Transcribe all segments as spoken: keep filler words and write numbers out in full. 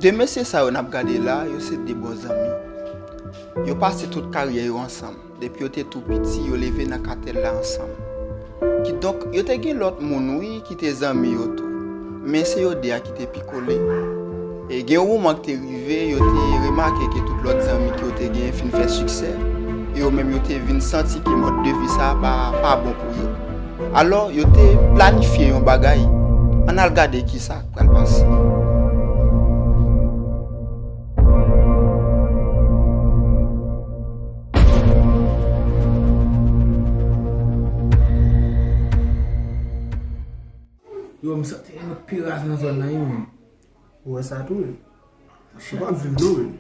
De mesye sa yo n ap gade la, yo se de bon zanmi. Yo pase tout karyè yo ansanm. Depi yo te tou piti, yo leve nan katèl la ansanm. Kidonk, yo te gen lòt moun, wi, ki te zanmi yo tou. Men se yo de a ki te pi kole. E gen yon moman ki te rive, yo te remake ke tout lòt zanmi ke yo te genyen fin fè siksè. E yo menm, yo te vin santi ke mòd de vi sa a pa, pa bon pou yo. Alò, yo te planifye yon bagay. Ann al gade kisa k pral pase. Yo, m santi gen lòt pi raz nan zòn nan, wi, menm. Ou wè sa tou, menm? Ou p ap viv non, menm.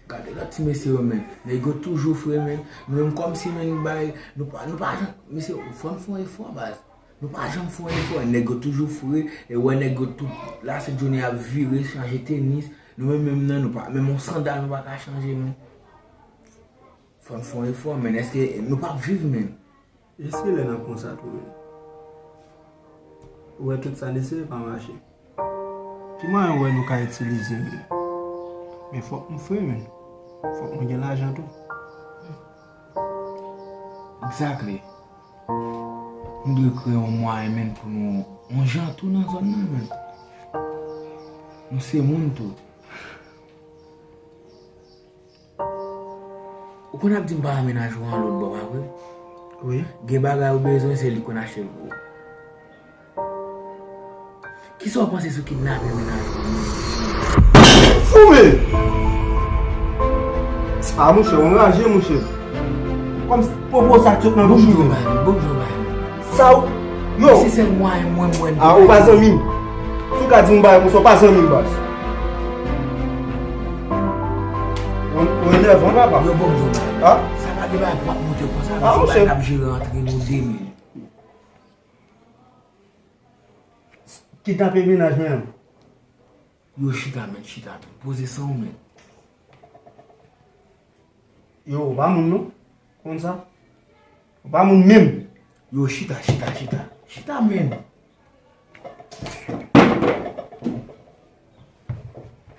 Gade lòt ti mesye yo, menm. Nèg yo toujou fre, menm. Nou menm kòmsi, menm, bay, nou pa, nou pa janm, mesye, fò n fè yon efò, baz. Nou pa janm fè yon efò. Nèg yo toujou fre. E wè nèg yo tout la, se jounen ap vire, chanje tenis. Nou menm, menm nan, nou pa, menm yon sandal, nou pa ka chanje, menm. Fò n fè yon efò, menm. Èske nou p ap viv, menm? Jiske lè n ap konsa tou, menm. Ou wè tout sa n eseye pa mache. Ki mwayen ou wè nou ka itilize, menm? Men fòk nou fre, menm. Fòk nou gen lajan tou. Exactly. Nou dwe kreye yon mwayen, menm, pou nou, yon jan tou nan zòn nan, menm. Nou se moun tou. Ou konn ap di m pa wè mennaj ou an lòt bò, pa vre? Wi. Gen bagay ou bezwen, se li konn achte l pou ou. Kisa w panse sou kidnape mennaj ou an? Fou, men! A, monchè, w anraje, monchè. Kòm pwopo sa k sot nan bouch ou, men. Bon, bon, bon. Sa w, yo. Si se mwen, mwen, mwen. A, ou pa zanmi m. Si w ka di m bagay konsa, w pa zanmi m, baz. Ou, ou enèvan, papa. Yo, bon, bon. A? Sa pa de bagay pou ap monte konsa, men se bagay k ap jere antre nou de, men. Kidnape mennaj mwen an. Yo chita, men, chita, men. Poze san w, men. Yo, ou pa moun, non. Konn sa? Ou pa moun menm. Yo, chita, chita, chita. Chita, men.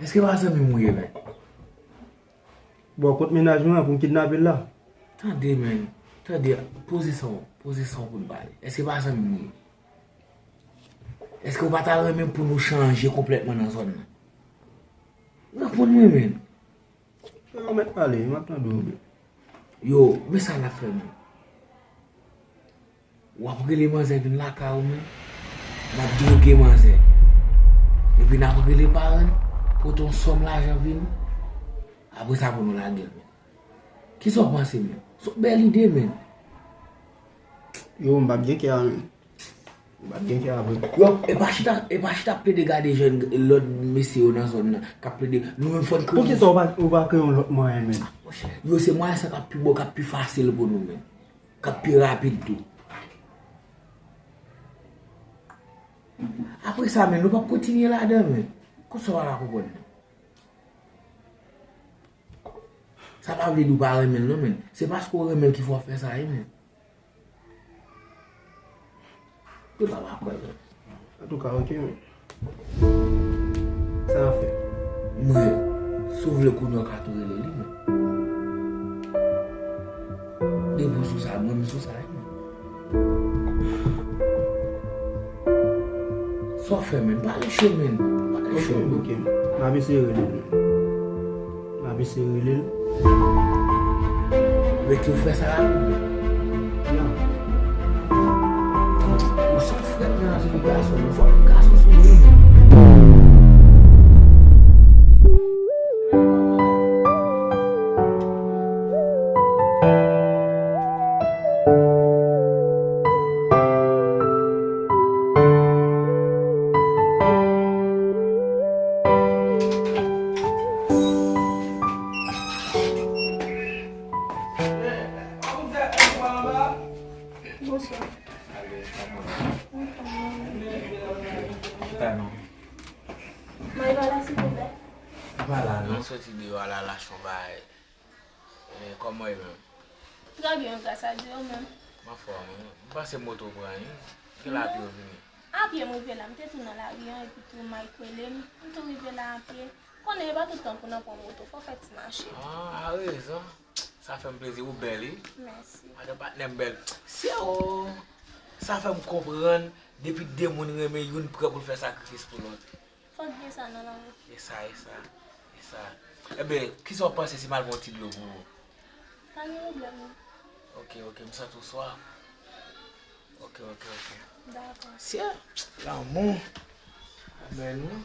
Èske pa zanmi m ou ye, men? Bon, kot mennaj mwen an pou m kidnape l la? Tande, men. Tande, poze san w, poze san w pou n pale. Èske pa zanmi m ou ye? Èske w pa ta renmen pou nou chanje konplètman nan zòn nan? Reponn mwen, men. Yo, mèt pale, m ap tande w, men. Yo, men sa n ap fè, men. W ap rele manzè vin lakay ou, men. N ap dwoge manzè. Epi n ap rele paran l, pote yon sòm lajan vini. Apre sa pou nou lage l, men. Kisa w panse, men? Se yon bèl ide, men. Yo, m p ap gen kè a, men. M p ap gen kè a vre. Yo, e pa chita, e pa chita ap plede gade jèn lòt mesye yo nan zòn nan, k ap plede, nou menm fò n kreye. Poukisa w pa, ou pa kreye yon lòt mwayen, men? Yo, se mwayen sa k ap pi bon, k ap pi fasil pou nou, men. K ap pi rapid tou. Apre sa, men, nou p ap kontinye ladan, men. Konsa w pa ka konprann, men. Sa pa vle di w pa renmen l, non, men. Se paske w renmen l ki fè w ap fè sa, wi, men. Yo pa pa kwè, men. Antouka, oke, men. Sa n ap fè? Mwen, si w vle kounye a, w ka tou rele li, men. Depi w sou sa, mwen, m sou sa, wi, men. Sa w fè, men? Pale cho, men. Pale cho, men. Oke, oke. M ap eseye rele l, men. M ap eseye rele l. Rete w fè sa rapid, men. Ya. Ou sot frèt nan anpil gason, men fòk gason sou li, men. Bonswa. Chita non. Mwen pa la, silvouplè. Ou pa la non. Mwen soti deyò a la, l achte yon bagay. E, kòman w ye menm? Trè byen, gras a Dye, ou menm? M anfòm, wi. M panse moto pran, wi. Ki lapli yo vini. A pye m rive la, m te tou nan lari an, epi tou Mike rele m, m tou rive la a pye. Konnen e pa tout tan pou n ap pran moto, fò w fè ti mache. Ah, a rezon. Sa fè m plezi, ou bèl, wi. Mèsi. Madan patnè m bèl. Sè o, sa fè m konprann, depi de moun renmen, youn prè pou l fè sakrifis pou lòt. Fòk gen sa nan lanmou. E sa, e sa, e sa. Enben, kisa w panse si m al pran yon ti dlo pou ou? Pa gen pwoblèm, non. Ok, ok, m santi w swaf. Ok, ok, ok. Dakò. Sè, lanmou. Amèn, wi.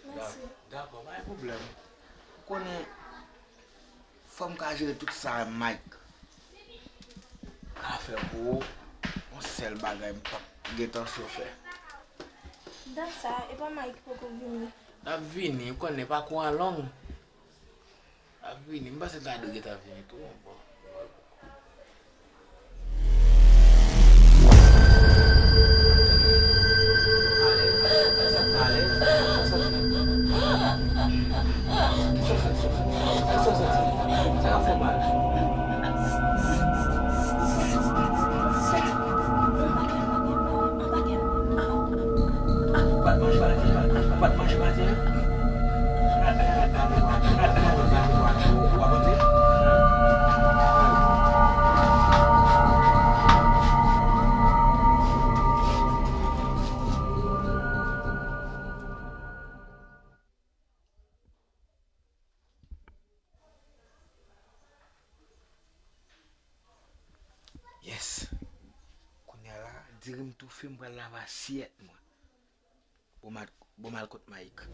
Mèsi. Da-, dakò, pa gen pwoblèm. Ou konnen, fò m ka jere tout sa Mike ka fè pou ou. Yon sèl bagay m p ap gen tansyon fè. Dat sa, e pa Mike poko vini? L ap vini, ou konnen pakou an long. L ap vini, m panse l ta dwe gentan vini tou, bon. Yes. Kounye a la, diri m toufe, m pral lave asyèt mwen. Bon, m al, bon, m al kot Mike.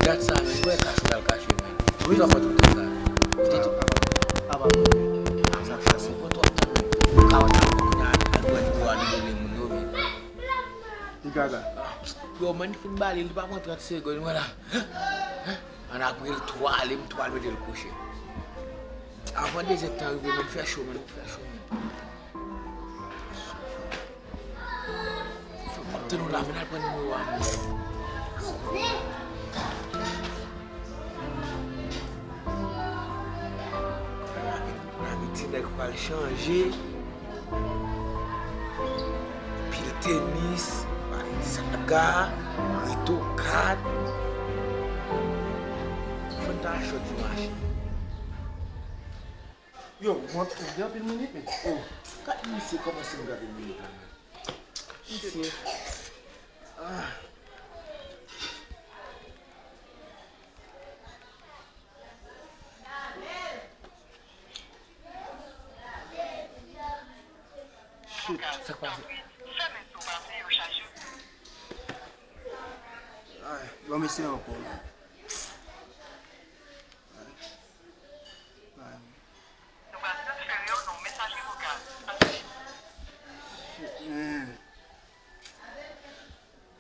Gad sa, men, wè kache w pral kache, men. Wi, sa fè tout tan sa. Ou te tou. Apa, apa, apa. Sa fè se pou twòp tan, men. Ou ka wè nan kounye a, nan grann dlo a, nou rele moun yo, men. Li gaga. Yo, man, fin bale, li pa pran trant segonn, wè la. An apre l tou ale, m tou al mete l kouche. Avan dezyèm tan rive, men, fè cho, men, fè cho, men. Fè m ap tann ou la, men al pran nimewo a, men. Lavi, lavi ti nèg pral chanje. Pil tenis, bay saga, reto kat. Fò n ta achte yon ti machin. Yo, mwen, gen anpil minit, men. Oh, gad misye kòmanse m gade minit la, men. Misye. Ah. Shit, sa k pase? Ay, bon, mesye ankò. Ay. Ay. Shit, man.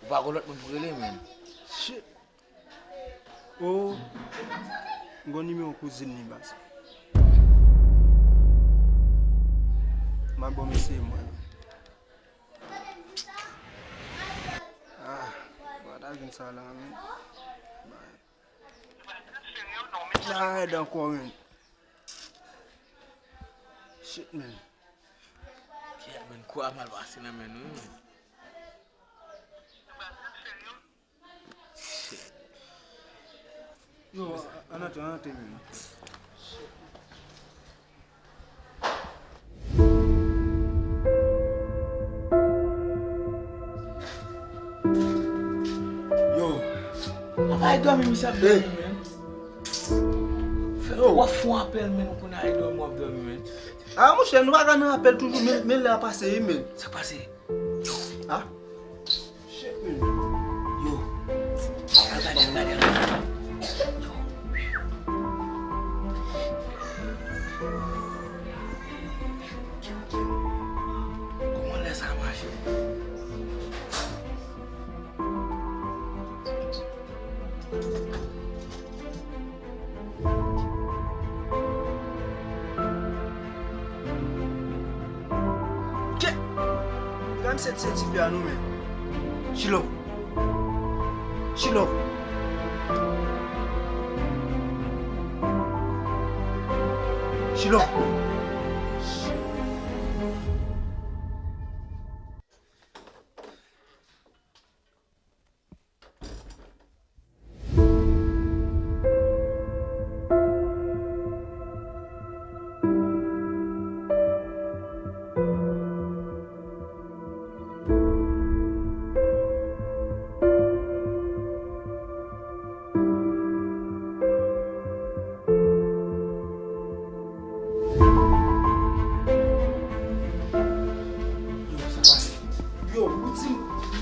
Ou pa gon lòt moun pou rele, man. Shit. Oh, m gon nimewo kouzin li, baz. M ap bon mesye mwen. Ah, m pa ta jwenn sa la, men. Bay. Arèt ankò, men. Shit, men. Shit, men, kou a mal pase nan men nou, wi, men. Yo, ann antre, ann antre, men. Yo. Apa e dòmi misye ap dòmi, men? Fè, w ap fè yon apèl, men, ou konnen e dòmi w ap dòmi, men. Ah, monchè, nou pa ka nan apèl toujou, men, men lè a pase, wi, men. Sa pase? Ah. Shit, man. Yo. Al gade, al gade, al gade. Kòman lè sa mache? Kè! Gade se, se tifi a non, men. Chilo. Chilo. Chilo. Yo, sa pase. Yo, ou di m,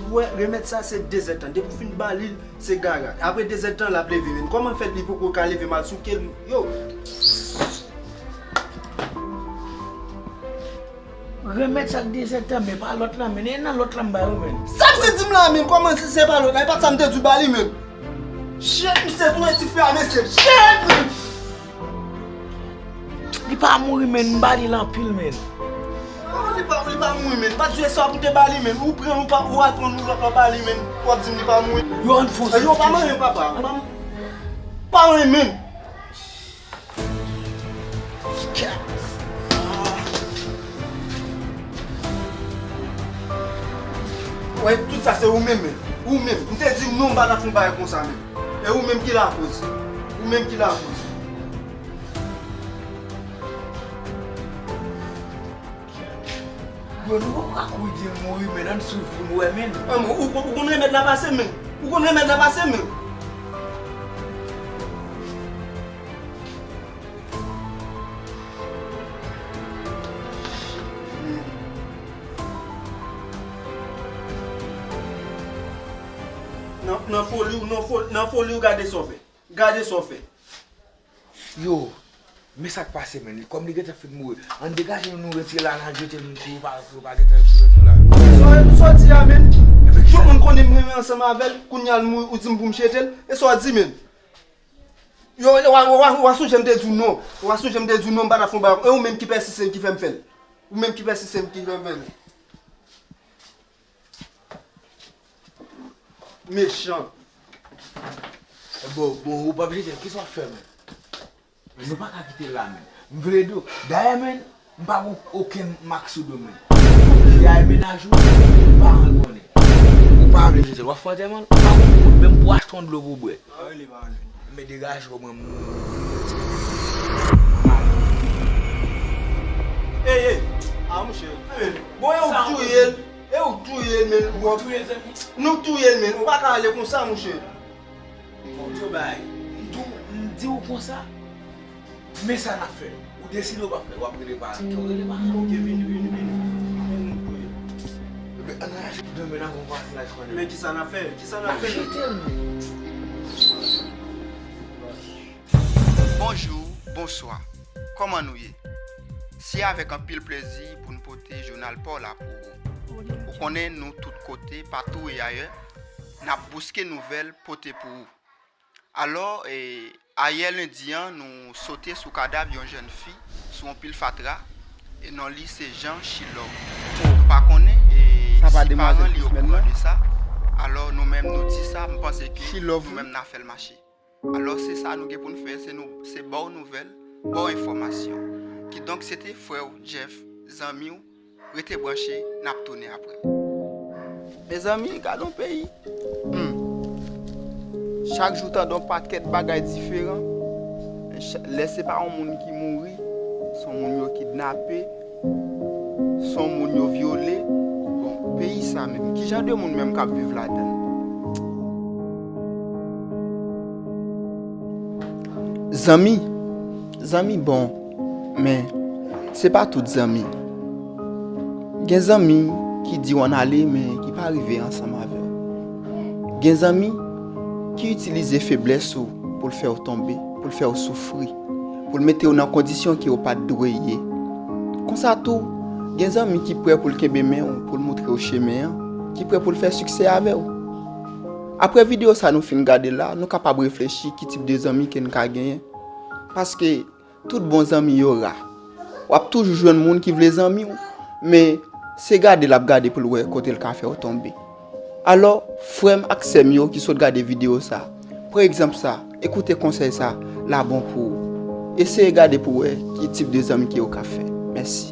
ou wè, remèd sa se dezèdtan. Depi w fin ba li l, se gaga. Apre dezèdtan, l ap leve, men. Kòman fè li poko ka leve m al souke l? Yo! Remèd sa k dezèdtan, men pa lòt la, men. E nan lòt la m ba yo, men. Sa misye di m la, men. Kòman se, se pa lòt la? E pa t sa m te di w ba li, men. Shit, misye touye tifi a, mesye. Shit, men. Li pa mouri, men. M ba li l anpil, men. Kòman li pa, li pa mouri, men? M pa t di w e sa w te ba li, men. Ou pran, ou pa, ou al pran yon lòt la ba li, men. W ap di m li pa mouri. Yo, ann fon. Yo, pa manyen, papa. Pa, pa manyen, men. Wè, tout sa se ou menm, men. Ou menm. M te di w non, m pa t ap fè yon bagay konsa, men. E ou menm ki lakoz. Ou menm ki lakoz. Bro, nou poko ka kouri di l mouri, men, ann swiv pou nou wè, men. An, ou, ou, ou konn remèd la pase, men. Ou konn remèd la pase, men. Nan, nan foli w, nan fo-, nan foli w, gade sa w fè. Gade sa w fè. Yo, men sa k pase, men. Kòm li gentan fin mouri, ann degaje nou, nou retire l, ann al jete l pou yo pa, pou yo pa gentan jwenn nou la. Sa w, sa w di a, men? Tout moun konnen m renmen ansanm avè l, kounye a l mouri, ou di m pou m jete l? E sa w di, men? Yo, w a, w a, w a sonje m te di w non. W a sonje m te di w non, m pa t ap fè yon bagay. E ou menm ki pèsiste m ki fè m fè l. Ou menm ki pèsiste m ki fè m fè l. Mechan. Bon, bon, ou p ap jete l, kisa w ap fè, men? Nou pa ka kite l la, men. M vle di w, dayè, men, m pa gen okenn mak sou do m, men. Dayè, mennaj ou, paran l konnen. Ou pa vle jete l, w ap fè antèman l, ou pa gen kòb menm pou achte yon dlo pou w bwè. Men degaje w, mwen, m. Ey, ey, a, monchè. Bon, e ou k touye l. E ou k touye l, men. Ou touye l, zanmi? Nou k touye l, men. Ou pa ka ale konsa, monchè. Bon, yo bay. M di w, m di w konsa. Men sa n ap fè. Ou deside ou p ap fè. W ap rele paran. Ou rele paran. Ok, vini, vini, vini. Vini, nou touye l. Ebyen, ann al achte demen nan yon vwazinaj konnen. Men kisa n ap fè? Kisa n ap fè? N ap jete l, men. Bonjou, bonswa. Kòman nou ye? Se avèk anpil plezi pou n pote jounal pa w la pou ou. Ou konnen nou tout kote, patou e ayè, n ap bouske nouvèl pote pou ou. Alò, e, ayè lendi an, nou sote sou kadav yon jèn fi sou yon pil fatra, e non li se Jean Chilove. Nou pa konnen, e, si paran li okouran de sa, alò nou menm nou di sa, m panse ke nou menm n a fè l mache. Alò, se sa nou gen pou n fè, se nou, se ba w nouvèl, ba w enfòmasyon. Kidonk, se te frè w, Jeff, zanmi w, rete branche, n ap tounen apre. Mezanmi, gade yon peyi. Hmm. Chak jou tande yon pakèt bagay diferan. Cha-, lè se pa yon moun ki mouri, se yon moun yo kidnape, se yon moun yo vyole. Bon, peyi sa menm, ki jan de moun menm k ap viv ladan l? Zanmi, zanmi bon, men se pa tout zanmi. Gen zanmi ki di w ann ale, men ki pa rive ansanm avè w. Gen zanmi ki itilize feblès ou pou l fè w tonbe, pou l fè w soufri, pou l mete w nan kondisyon ke w pa t dwe ye. Konsa tou, gen zanmi ki prè pou l kenbe men w, pou l montre w chemen an, ki prè pou l fè siksè avè w. Apre videyo sa nou fin gade la, nou kapab reflechi ki tip de zanmi ke n ka genyen. Paske tout bon zanmi yo ra. W ap toujou jwenn moun ki vle zanmi w, men se gade l ap gade pou l wè kote l ka fè w tonbe. Alò, frè m ak sè m yo ki sot gade videyo sa, pran egzanp sa, e koute konsèy sa, la bon pou ou. Eseye gade pou w wè ki tip de zanmi ke w ka fè. Mèsi.